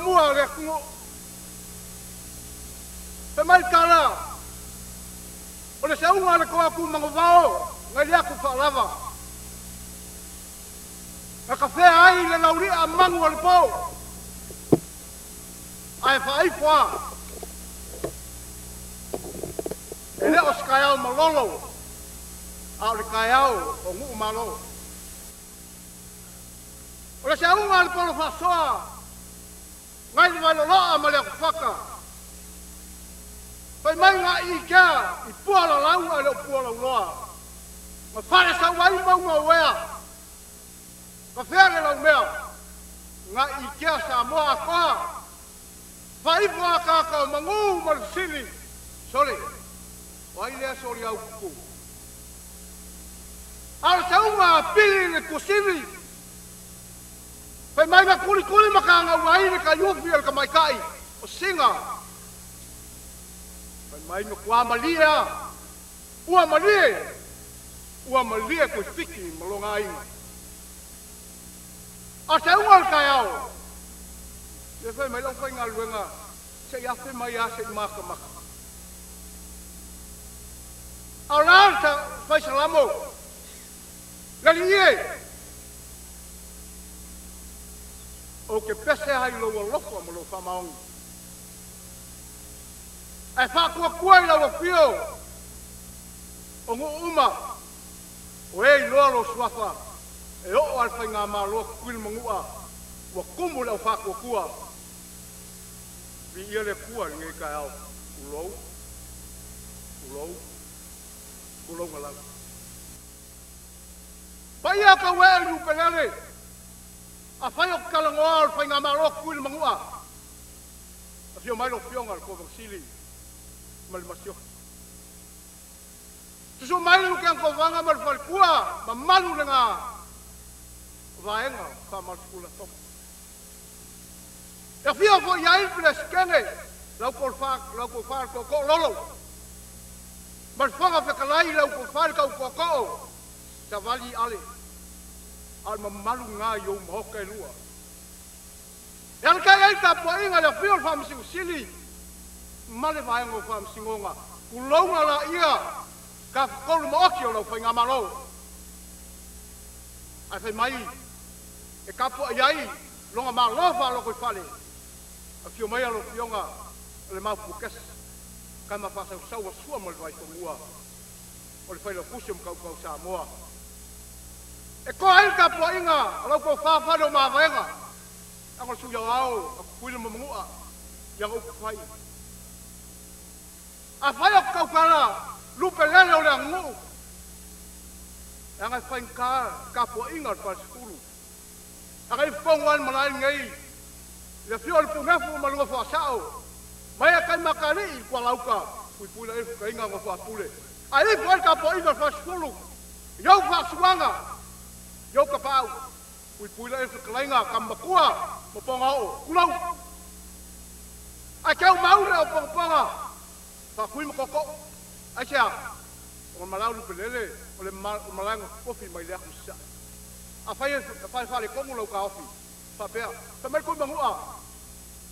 Tomua o le atunuu. Fai mai le tala, o le seuga a le Toatumagavao nai le atu faalava, na tafea ai le lauli'a manu o le po, ae faaifo a, e le o se taeao malolo, a o le taeao o nuu malo. O le seuga a le polo faasoa nai le Vailoloa ma le Atufata, fai mai ga'i ikea i pua lalau ae le o pua lauloa, na falesau ai mauga uea, tafea le laumea, ga'i ikea Samoa atoa, faaifo ataata o manu ma le fesili, sole, o ai lea soliaututu? A o le seuga a Pili le Tuasivi, fai mai na tulikuli matagau ai le taiufi o le tamaitai o Sina, fai mai na tuā malie a, ua malie, ua malie Tuifiti ma lona aiga. A o seuga o le taeao, se fai mai lau faigaluega se i afe mai a se i matamata. A o la le fai salamo, le alii e, ou te pese ai i lou alofa ma lou faamaoni, ae faatuatua i lau afio o nuu uma, o e iloa lou suafa, e oo lava i le faigamalo a Tutuila ma Manua, ua tumu le au faatuatua. Viia le Atua i lenei taeao. Tulou, tulou, tulou lau. Paia tauee i Lupelele, afai o te talanoa o le faigamalo a Tutuila ma Manua, afio mai lau Afioga i le Kovana Sili ma le Masiofo. Susu mai le Lutena Kovana ma le faletua, mamalu lena o Vaega Faamalositulafono. E afio foi i ai le Peresetene, lau tofa le Tootoo Lolo, ma le Fofoga Fetalai, lau tofa le tau tootoo, Savali Ale, a o le mamalu lena i ou maota e lua. E alata'i ai le tapuaiga i le afio o le Faamasino Sili ma le Vaega o Faamasinoga, tulouna laia tafatolu maoti o lau faigamalo. Ae fai mai e tapuai ai lona malo faalotoifale, afio mai lau Afioga o le Maopu Kesi, tama faasausau a Sua ma le Vaifanua, o le Failautusi o Matautau Samoa. E toa ai le tapuaiga a lau tofa Faleomavaega, leaga o le sui aoao a Tutuila ma Manua i ana upufai. Afai o te tautala lupe lele o le aganuu, leaga e faigata le tapuaiga a le falesefulu. Aga ifo tonu lava le malae lenei i le afio o le Punefu ma le nofo a sao, mai a Taimakalii i le tualauta, puipui la ifo taiga nofo a pule. Ae ifo ai le tapuaiga a le falesefulu i ou faasuaga, i ou tapaau, puipui la ifo fetalaiga Tamatua ma Pogao, tulou. Ae teu mau le au pongaponga, faatui ma tootoo. Aisea? O le malae o Lupelele, o le malae na tofi mai le atu i Sasae. Afai e faaletonu lau taofi, faapea, fai mai le Tuimanua,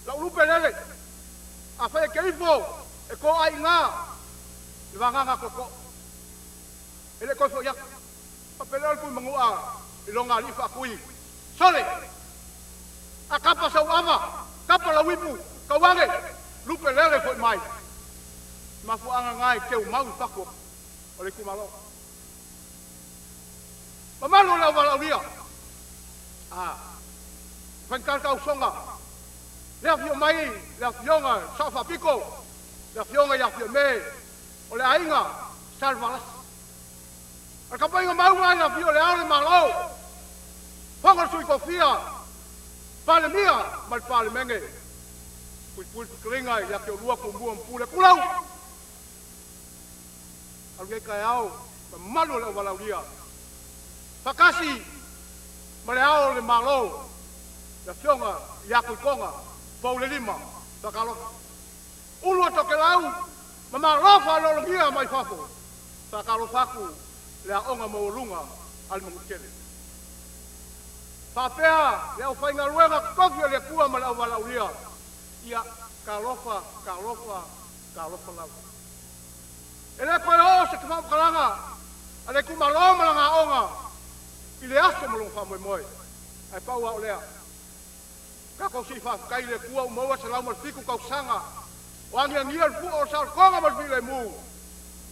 lau lupe lele, afai e te ifo, e toa i ina le vagaga tootoo, e le toe foi atu. Faapea lea o le Tuimanua i lona alii faatui, sole, a tapa sau ava, tapa lau ipu, tauage, lupe lele foi mai. Mafuaaga na e teumau i fatu o le itumalo. Mamalu o le auvalaaulia, a faigata le tausoga, le afio mai le afioga i le Sao Faapito, le afioga ia Fiame, o le aiga Salevalasi. O le tapuaiga mauga i le afio o le Ao o le Malo, Fono le Sui Tofia, Palemia ma le Palemene, puipui le fetalaiga ia te oulua Tumua ma Pule, tulou. Alu nei taeao, mamalu o le auvalaaulia, faatasi ma le Ao o le Malo, le afioga ia Tuitoga Poulelima, faatalofa. Ulu o Tokelau ma malo faaaloalogia mai fafo, faatalofa atu le aoga maualuga a le Manutele. Faapea le aufaigaluega totofi a le Atua ma le auvalaaulia, ia talofa, talofa, talofa lava. E le toe oo se faamatalaga a le itumalo ma lana aoga i le aso ma lona faamoemoe, ae pau lava o lea, tatou sii faafetai i le Atua ua maua 107 tausaga o agiagia le fua o le saolotoga ma le filemu,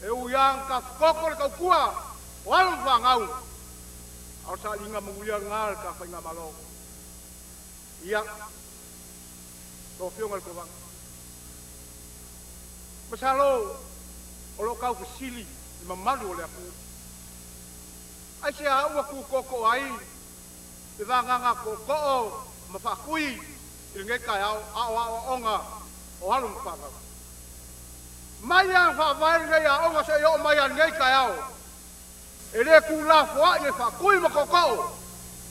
e ui lava ina tafototo le tautua o alo ma fanau, a o le sailiga manuia lena a le ta faigamalo. Ia, lau Afioga i le Kovana, masalo o lo o tau fesili le mamalu o le atunuu, aisea ua tutoto ai le vagaga tootoo ma faatui i lenei taeao a o aoaoga o alo ma fanau. Mai lava faavae lenei aoga seia oo mai lava i lenei taeao, e le tuulafoai e faatui ma tootoo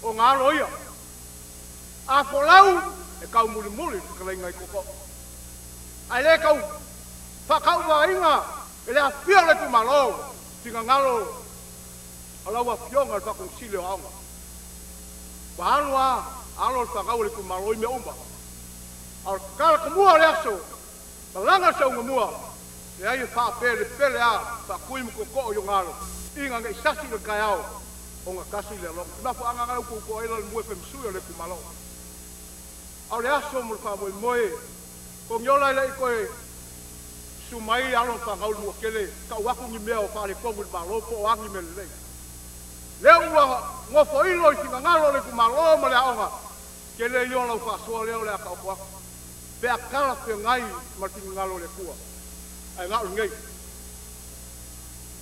o na alo ia. A folau, e taumulimuli le fetalaiga i tootoo. Ae le tau faatauvaina e le afifio o le itumalo finagalo o lau Afioga i le Faatonusili o Aoga. Ua alo lava alo le fanau o le itumalo i mea uma. A o le tatala tomua o le aso, malaga le sauga leai e faapelepele a faatui ma tootoo i ona alo, ina ne i sasi i le taeao ona tasi le aloga. O le mafuaaga lena ua tuutoa ai la le mua e fai ma sui o le itumalo. A o le aso mo le faamoemoe, Togiola e le i toe susu mai alo ma fanau i le Manuatele, tau atu ni mea o faaletonu i le Malo po o a ni mea lelei. Lea ua nofoilo i finagalo o le itumalo ma le aoga, tele ia o lau faasoa lea o le a taoto atu, pe a talafeagai ma le finagalo o le Atua. Ae na o lenei,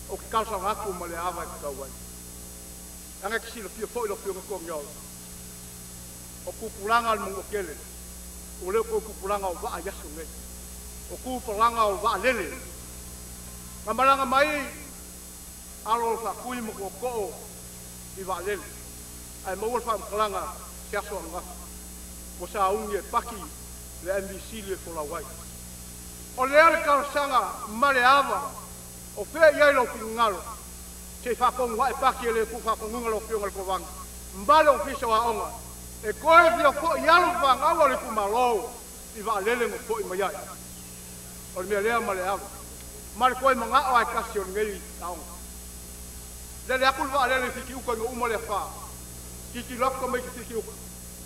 ou te talosaga atu ma le ava e tatau ai. Leaga e te silafia foi lau Afioga Togiola, o tupulaga o le Manuatele, ua le o toe tupulaga o vaa i aso nei, o tupulaga o vaalele. Na malaga mai alo o faatui ma tootoo i vaalele, ae maua le faamatalaga se aso ananafi, ua sauni e paki le MVC le folau ai. O lea le talosaga ma le ava o fea i ai lou finagalo, se i faatonu ae paki e le tuufaatonuga lau Afioga i le Kovana ma le Ofisa o Aoga, e toe fia foi alo ma fanau a le itumalo i vaalele na foi mai ai. O le mea lea ma le ava ma le toe manao ai tasi o lenei aoga. Lele atu le vaalele i Fitiuta ina uma le afa, tilotilo atu tamaiti Fitiuta,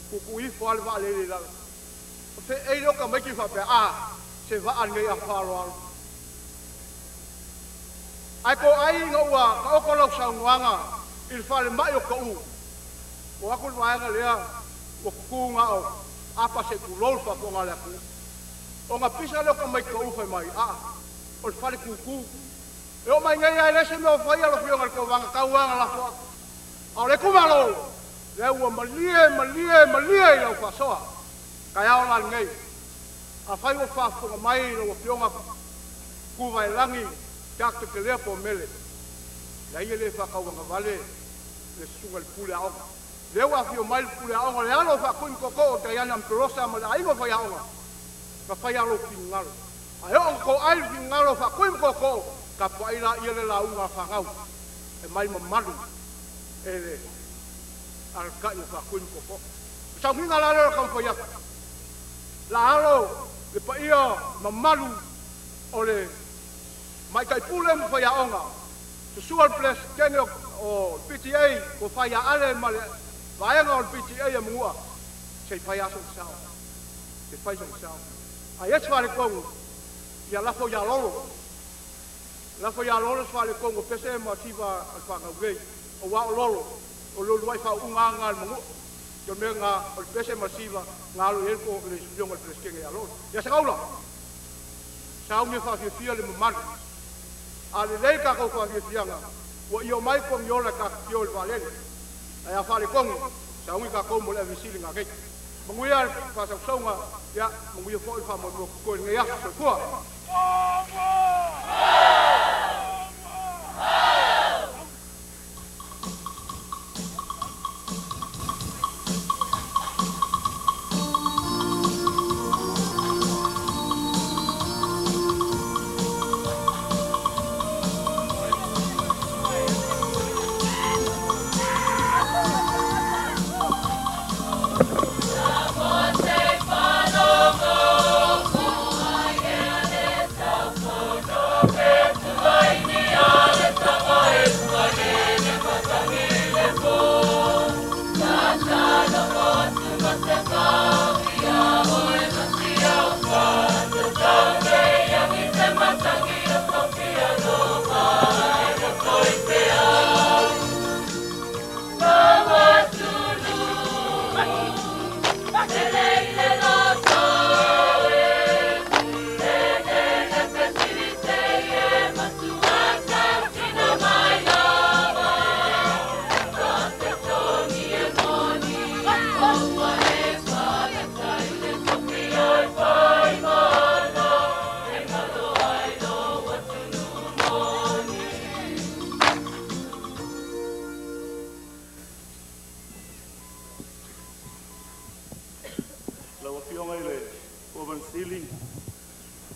tuutuu ifo lava le vaalele i lalo. O feei lea o tamaiti faapea, a, se vaa lenei a faaaloalo. Ae toai ina ua taoto lau saunoaga i le falemai o Kaʻū, o atu le vaega lea ua tutu na o apa se i tulou le faafofoga a le atunuu. Ona pisa lea o tamaiti Kaʻū fai mai, a, o le fale tutu. E oo mai nei lava e leai se mea o faia lau Afioga i le Kovana, tau lava na lafo atu. A o le itumalo, lea ua malie, malie, malie i lau faasoa. Taeao la lenei, afai ua faafofoga mai lau Afioga Tuvaelagi Dr. Kelea Pomele, leai e le faatauagavale le susuga i le pule aoga. Lea ua afio mai le pule aoga, le alo o Faatui ma Tootoo o Diana Amperosa ma le aiga o faiaoga, na fai lava lou finagalo. Ae oo ina toai le finagalo o Faatui ma Tootoo, tapuai laia le lauga a fanau e mai mamalu e le alatai o Faatui ma Tootoo. O sauniga la lea o le taumafai atu, la alo le paia mamalu o le maitaipule ma faiaoga, susua le Peresetene o le PTA o Faiaale ma le vaega o le PTA a Manua, se i fai lava sona sao, se i fai sona sao. A i ai se faaletonu, ia lafo ia Lolo, lafo ia Lolo se faaletonu o Pese ma Siva a le fanau nei, aua o Lolo, o le uluai faauuga lena a le Manua. O le mea lena o le Pese ma le Siva na alo i ai le afioga i le Peresetene ia Lolo. Ia Sagaula, sauni e faafiafia le mamalu. A lelei tatou faafiafiaga, ua io mai Togiola e tafifio i le vaalele. Ae a faaletonu, sauni tatou mo le avesili ngakei. Manuia le faasausauga, ia manuia foi le faamoemoe totoe i lenei aso. Soifua.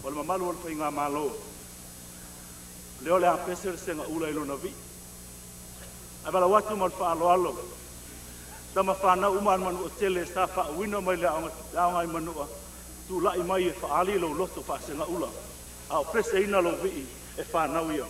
O le mamalu o le faigamalo, lea o le a pese le segaula i lona vii. Ae valaau atu ma le faaaloalo, tama fanau uma a le Manuatele sa faauuina mai le aoga i Manua, tulai mai e faaali lou loto faasegaula, a o peseina lou vii e fanau ia.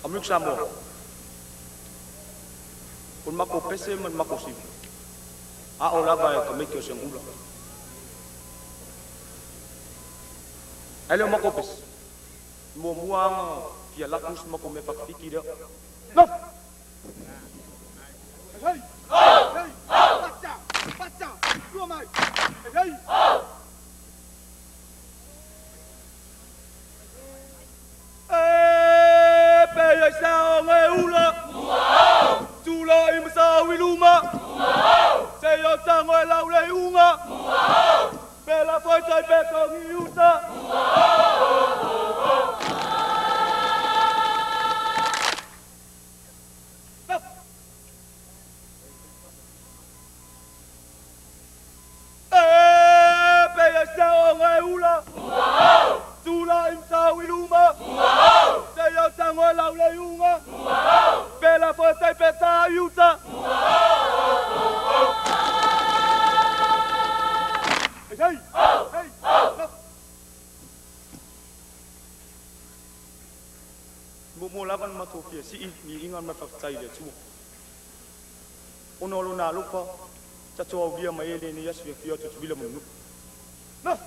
Amerika Samoa. O le matou pese ma le matou siva. A o lava e tamaiti o Segaula. Ae le o matou pese. Muamua lava ona fia alu atu si matou mea faatafiti lea. Hey! Hey! Pacha! Pacha! Tua mai! Hey! E pe ai sa o nge ula. Tula i masa wiluma. Se yo tango e lau le unga. Pe la foi tai pe kongi uta. E pe ai sa o nge ula. Tula i masa wiluma. Se yo tango e lau le unga. Pe la foi tai pe ta uta. Hey! Hey! Mo lava na matou fia sii ni inga ma faafetai i le Atua. Ona o lona alofa tatou aulia mai ai lenei aso fiafia o Tutuila ma Manua. Ua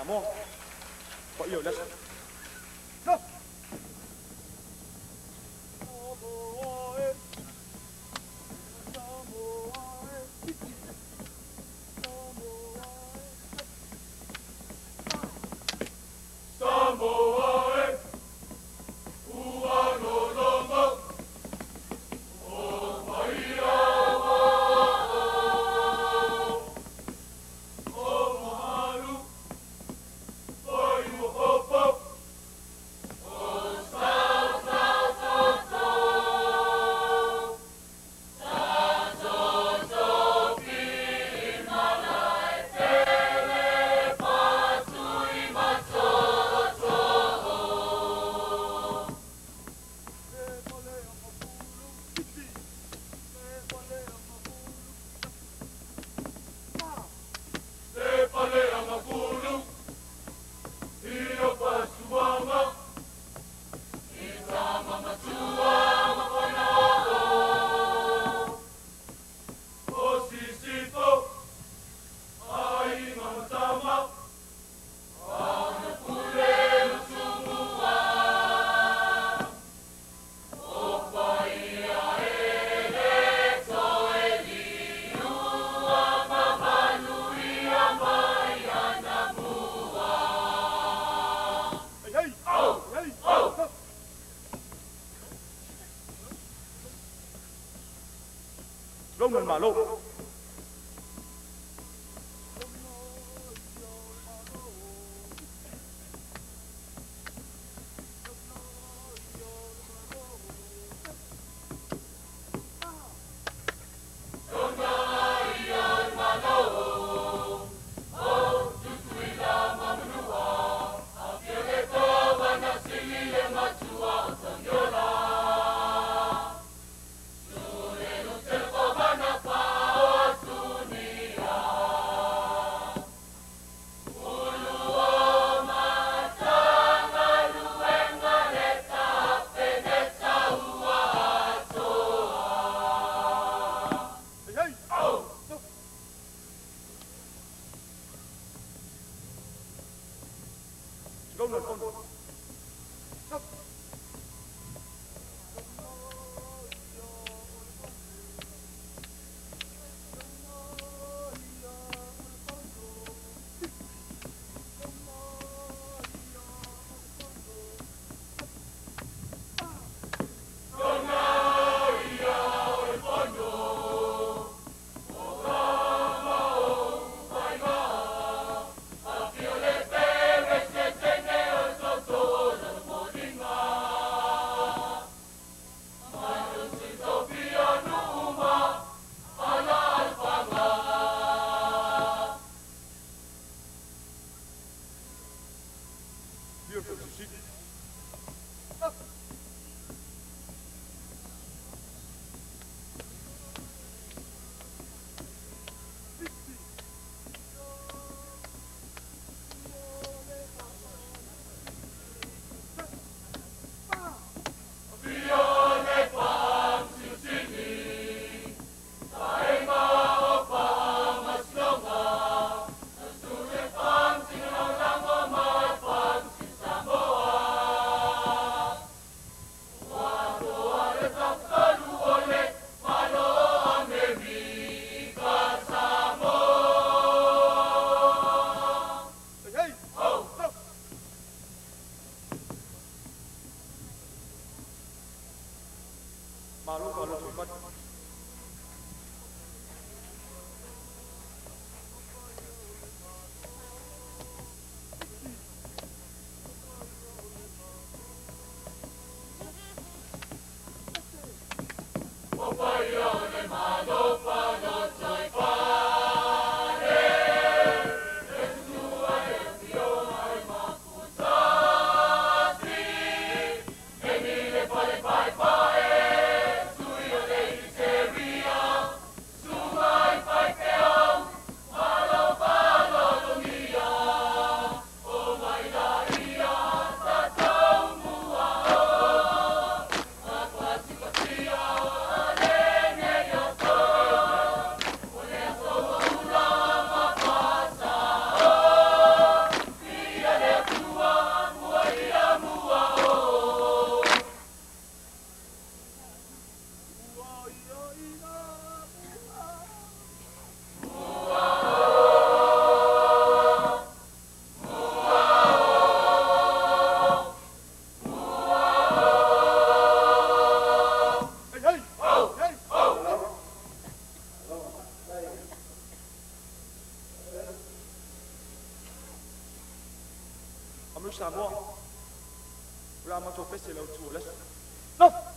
Samoa. Paia o le aso. No! Malo. Bye, bye, bye, Samoa. O la matou pese lau tu o leso. No!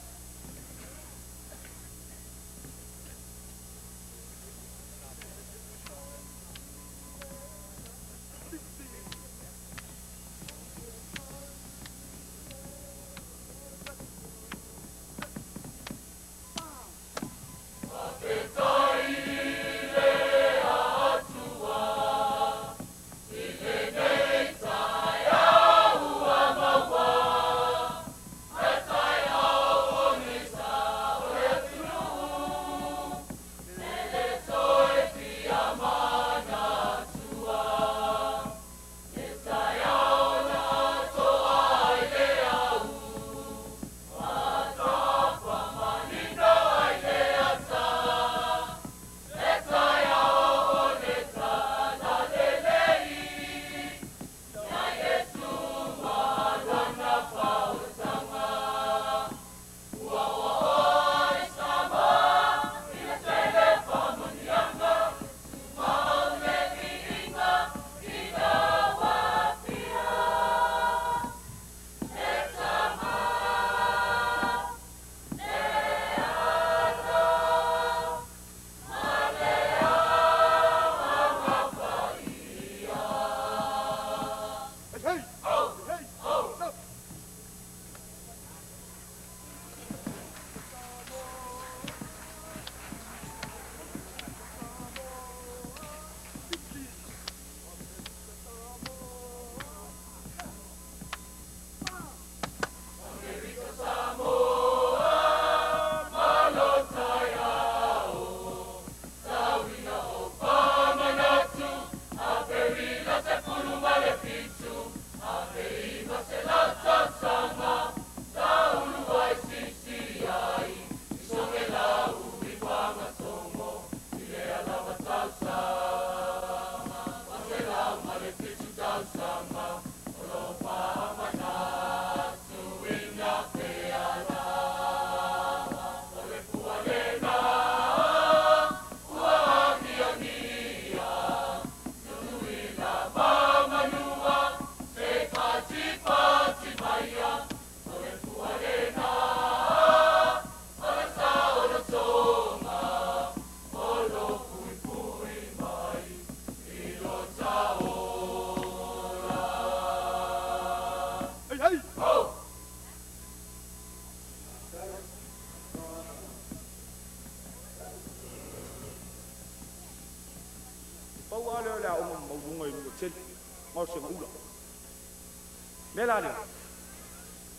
Me la lea.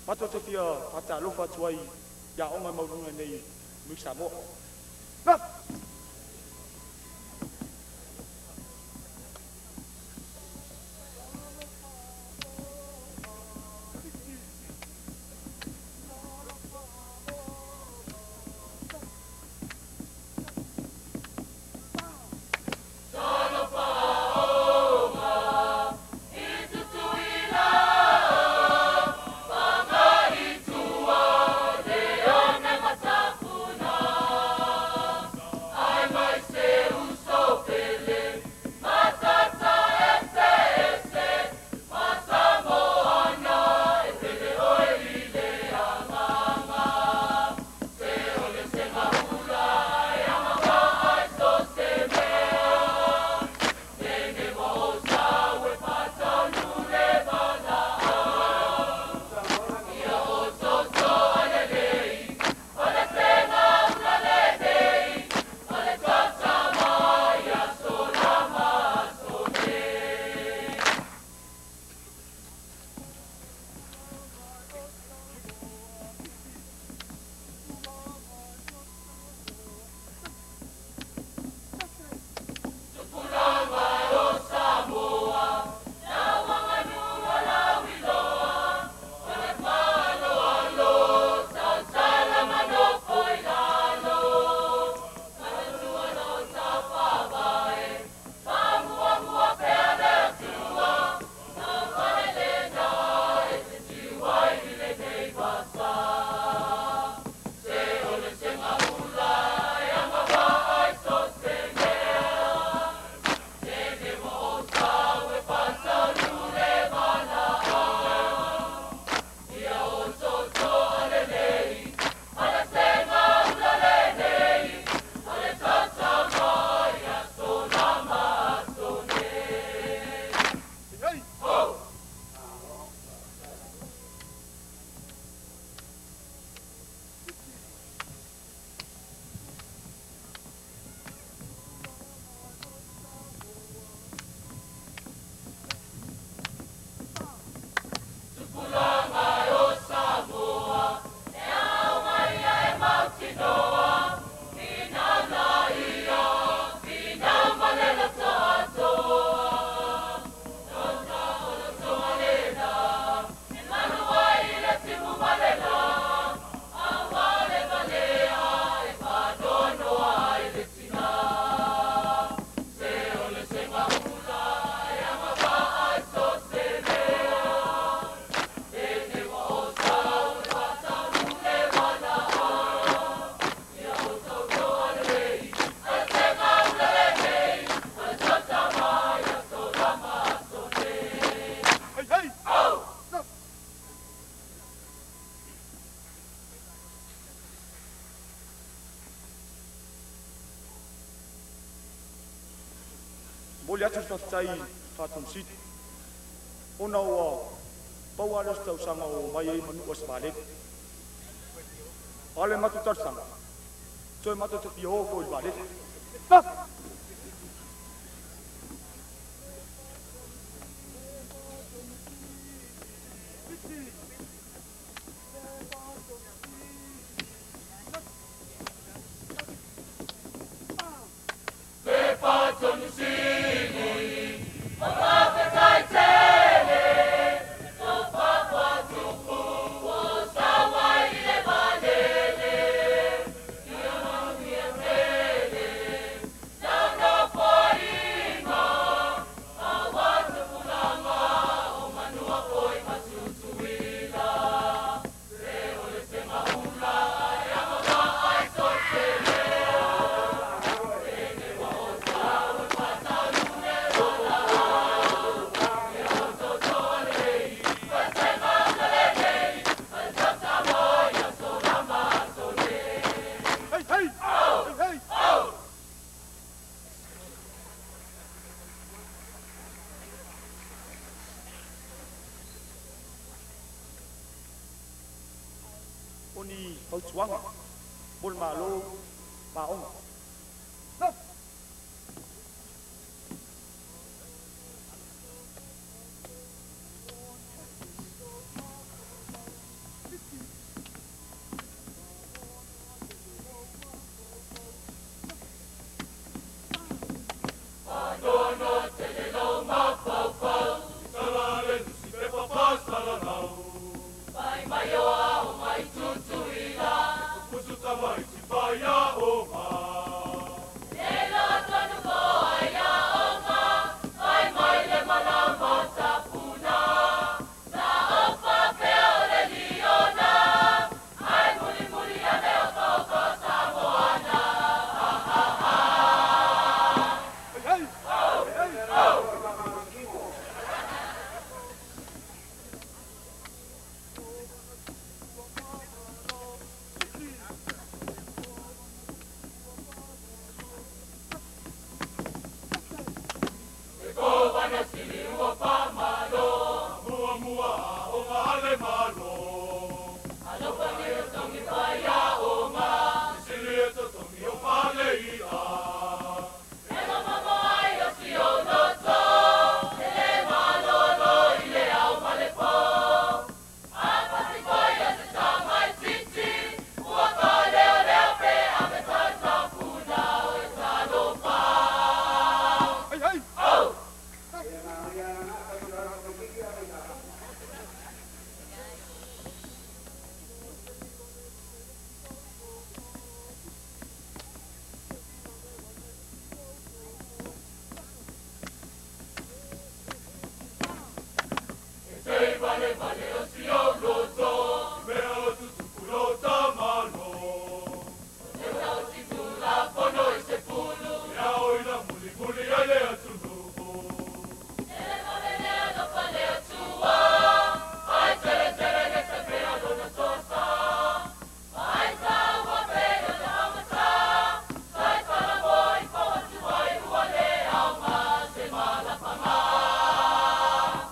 Matou te fia faatalofa atu ai i aoga maualuga nei i Samoa. Tafuna. Momoli atu le faafetai i Faatomusili ona ua pau lava lea o se tausaga ua omai ai manua se valele. A o le matou talosaga, toe matou te fia o foi i le vaalele. Hey, hey! Hey, hey! O ni fautuaga mo le Malo ma aoga. Hey, hey! Hey, hey!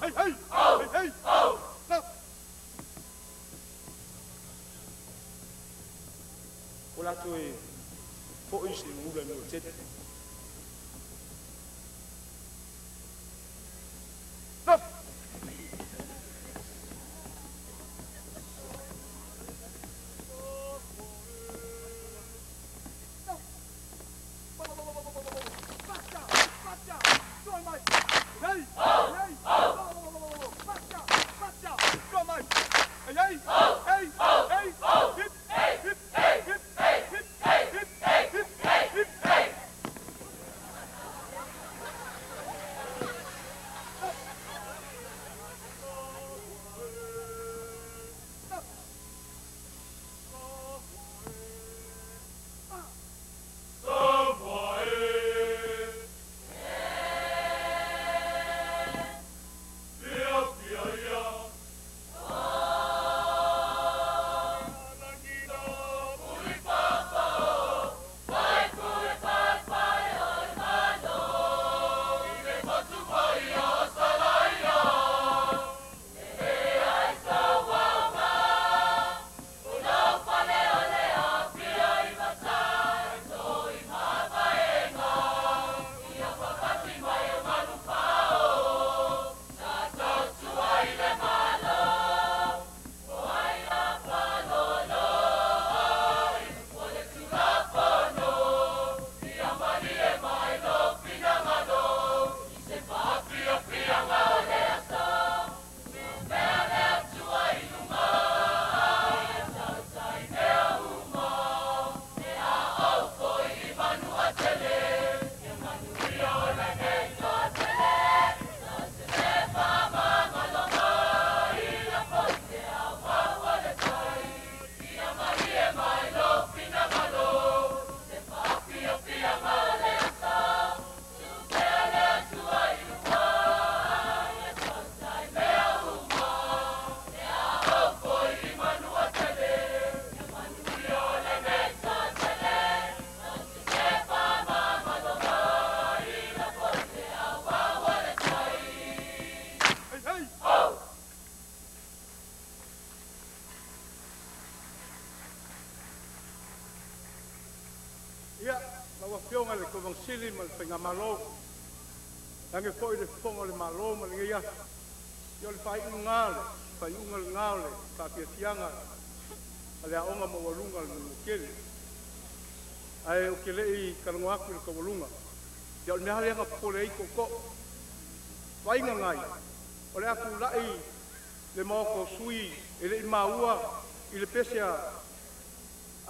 Hey, hey! Hey, hey! Hey, hey! O le a toe fo'i se ula i Manu'atele. Hey! Hey! Hey! Hip! Hip! Hip! Hip! Hip! Hip! Ia, lau Afioga i le Kovagasili ma le Faigamalo, lage foi le fofoga o le Malo ma lenei aso. Ia o le faaiuga lena o le faafiafiaga a le Aoga Maualuga a le Manuatele. Ae ou te le i talanoa atu i le taualuga, ia o le mea lava lea na popole ai tootoo. Vaaiga nai, o le a tulai le maota o sui e le i maua i le pese a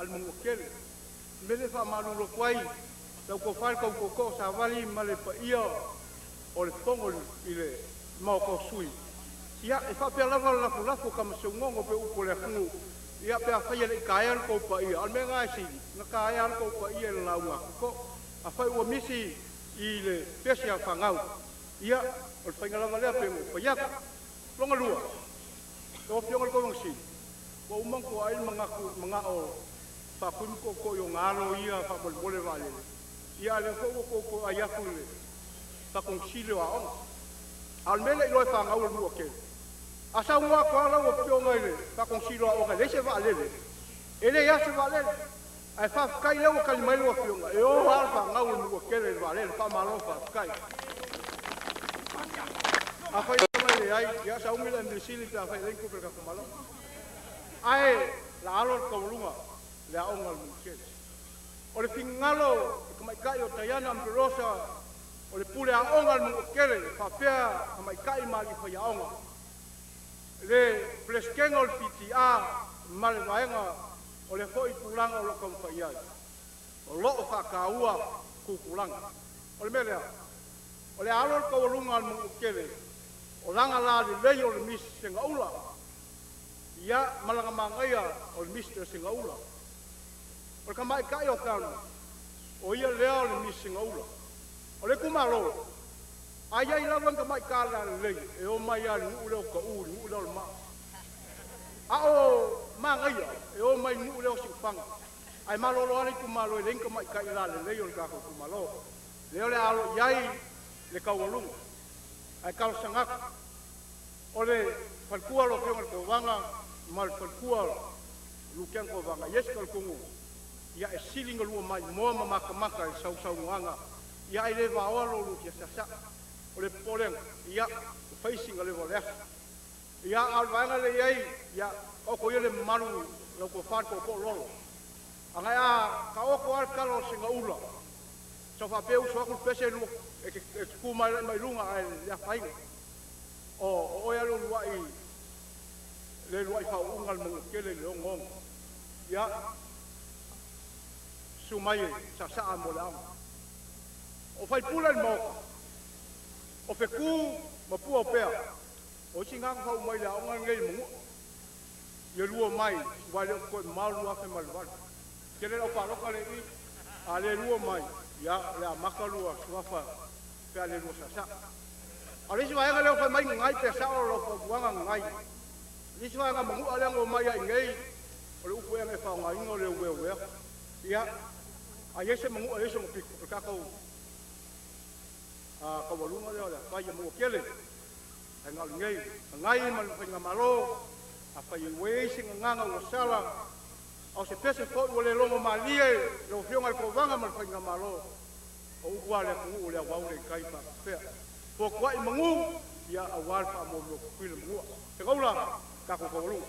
le Manuatele. O le mea lea e faamalulu atu ai, lau tofa i le tau tootoo Savali ma le paia o le fono i le maota o sui, ia e faapea lava le lafulafo tamaseugogo pe upu o le atunuu, ia pe afai e le i taea le tou paia, o le mea lena e sili, na taea le tou paia i le lauga a Tootoo. Afai ua misi i le pese a fanau, ia o le faiga lava lea pe ua fai atu. Longa lua, lau Afioga i le Kovana Sili, ua uma ona toai le manatu manao faapui ma tootoo i ona alo ia faamolemole vaalele. Ia a lea foi ua outou toai atu i le Fakonesili o Aoga. A o le mea le iloa e fanau o le nuu tele. A saunoa atu lava lau Afioga i le Fakonesili o Aoga e leai se vaalele, e leai lava se vaalele. Ae faafetai lea ua tali mai lau Afioga, e o lava le fanau o le nuu tele i le vaalele, faamalo faafetai. Afai lava e leai, ia sauni le Measili pe afai e leai ni tupe a le tatou Malo. Ae la alo le taualuga le aoga o le nuu tele. O le finagalo o le tamaitai o Taiana Amberosa o le pule aoga a le Manuatele faapea tamaitai ma alii faiaoga, le Peresetene o le PTA ma le vaega o le foi tulaga o lo o taumafai ai, o lo o faataua tupulaga. O le mea lea, o le alo o le taualuga a le Manuatele, o laga la lelei o le Miss Segaula, ia malaga magaia o le Mr. Segaula. O le tamaitai o Tano, o ia lea o le Miss Segaula. O le itumalo, a i ai lava ni tamaitai lalelei, e o mai lava i le nuu lea o Taʻu, i le nuu lea o le Maa. A o Magaia, e o mai i le nuu lea o Siufaga. Ae malolo lava le itumalo e leai ni tamaitai lalelei o le tatou itumalo. Lea o le a alo i ai le taualuga. Ae talosaga atu, o le faletua o lau Afioga i le Kovaga ma le faletua o Lutena Kovaga, Iesu Talatonu, ia e sili ona lua maimoa ma matamata i le sausaunoaga, ia ai le vaoa lo lua fia seasea. O le popolega, ia, ua fai sina leva o le aso. Ia, a o le vaega lea i ai, ia, taoto ia le mamalu lau tofa le tootoo Lolo. Agai a taoto lava le tala o le Segaula, sau faapea uso atu le pese lua e te tu mai mai luga ae le afaina. O oe lava le uluai faauuga le Manuatele i le ogogo. Ia, susu mai e saasaa mo le aoga. O faipule le maota, o fetu ma pua o pea, o isi ngā fau mai le aoga lenei i Manua. Ia lua mai, ua le o toe mamao 2008. Tele lau paloka le i, a le lua mai, ia le amata lua suafa pe a le lua saasaa. A o le isi vaega lea o fai mai ngai pe sao lau fautuaga ngai. Le isi vaega Manua lea na omai ai nei, o le upu ea na e faaaogaina o le ueauea. Ia, a i ai se Manua e i ai sona pito, o le tatou taualuga lea o le afai a Manuatele. Ae na o lenei, ngai ma le Faigamalo, afai ua i ai se gagana ua sala, a o se pese foi ua le logo malie lau Afioga i le Kovaga ma le Faigamalo, o upu lava le atunuu o le auau le tai faapea. Fotuai manu, ia aua le faamuamua Tutuila Manua. Segaula, tatou taualuga.